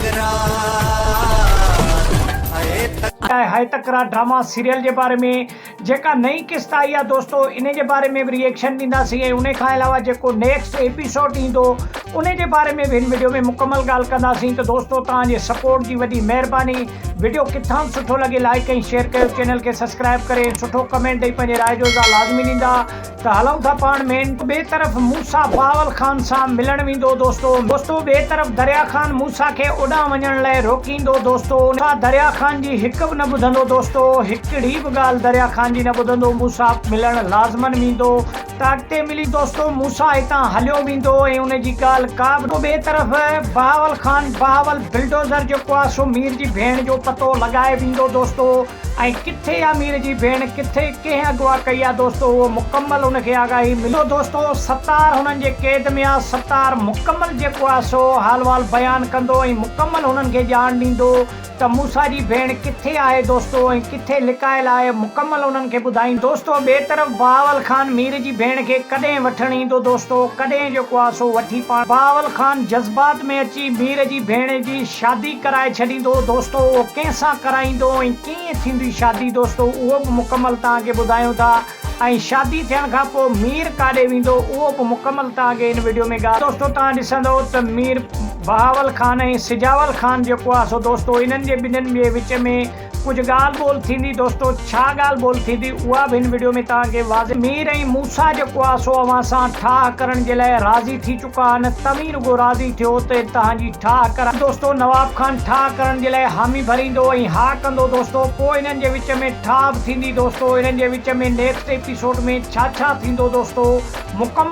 تڪرار هي آهي تڪرار ڊراما سيريل جي باري ۾ جيڪا نئين قسط آئي آهي دوستو انهي جي باري ۾ به ريئيڪشن ڏينداسين ۽ انهي کان علاوه جيڪو نيڪسٽ ايپيسوڊ ايندو انهي جي باري ۾ به هن وڊيو ۾ مڪمل ڳالهه ڪنداسين ته دوستو توهان جي سپورٽ جي وڏي مهرباني وڊيو ڪٿان به سٺو لڳي لائيڪ ۽ شيئر ڪيو چينل کي سبسڪرائب ڪري ۽ سٺو ڪمينٽ ڏئي پنهنجي راء جو اظهار لازمي ڏيندا ته هلون ٿا پاڻ مين ٻئي طرف موسيٰ بهاول خان سان ملڻ ويندو دوستو دوستو ٻئي طرف دريا خان موسيٰ کي اوڏانهن وڃڻ لئه روڪيندو دوستو موسيٰ دريا خان جي هڪ به نه ٻڌندو دوستو هڪڙي به ڳالهه دريا خان جي نه ٻڌندو موسيٰ ملڻ لازمن ويندو ته اڳتي ملي دوستو موسيٰ هتان هليو ويندو ۽ ان جي ڳالهه ڪا به ٻئي طرف بهاول خان بهاول بلڊوزر جيڪو آهي سو مير جي ڀيڻ جو پتو لڳائي ويندو دوستو ۽ ڪٿي آ مير جي ڀيڻ ڪٿي ڪنهن اغوا ڪئي آ دوستو اهو مڪمل ان کي آگاهي ملي دوستو ستار هنن جي قيد ۾ آ ستار مڪمل جيڪو آ سو حال وال بيان ڪندو ۽ مڪمل هنن کي ڄاڻ ڏيندو ته موسيٰ جي ڀيڻ ڪٿي آهي دوستو ۽ ڪٿي لڪايل آهي مڪمل انهن کي ٻڌائيندو دوستو ٻئي طرف بهاول خان مير جي ڀيڻ کي ڪڏهن وٺڻ ايندو دوستو ڪڏهن جيڪو آ سو وٺي پاڻ بهاول خان جذبات ۾ اچي مير جي ڀيڻ جي شادي ڪرائي ڇڏيندو دوستو اهو ڪنهن سان ڪرائيندو ۽ ڪيئن ٿيندي شادي دوستو اهو به مڪمل توهان کي ٻڌايون ٿا ۽ شادي ٿيڻ کان پوء مير ڪاڏي ويندو اهو به مڪمل توهان کي هن وڊيو ۾ ڳالهه دوستو توهان ڏسندو ته مير بهاول خان ۽ سجاول خان جيڪو آهي سو دوستو انهن جي ٻنهن جي وچ ۾ ڪجهه ڳالهه ٻولهه ٿيندي دوستو ڇا ڳالهه ٻولهه ٿيندي اها به هن وڊيو ۾ توهان کي واضح مير ۽ موسيٰ جيڪو آهي سو اوهان سان ٺاهه ڪرڻ جي لاء راضي ٿي چڪا آهن توهين رڳو راضي ٿيو ته توهان جي ٺاهه ڪرائي دوستو نواب خان ٺاهه ڪرڻ جي لاء حامي ڀريندو ۽ ها ڪندو دوستو پوء انهن جي وچ ۾ ٺاهه به ٿيندي دوستو انهن جي وچ ۾ نيڪسٽ ايپيسوڊ ۾ ڇا ڇا ٿيندو دوستو مڪمل.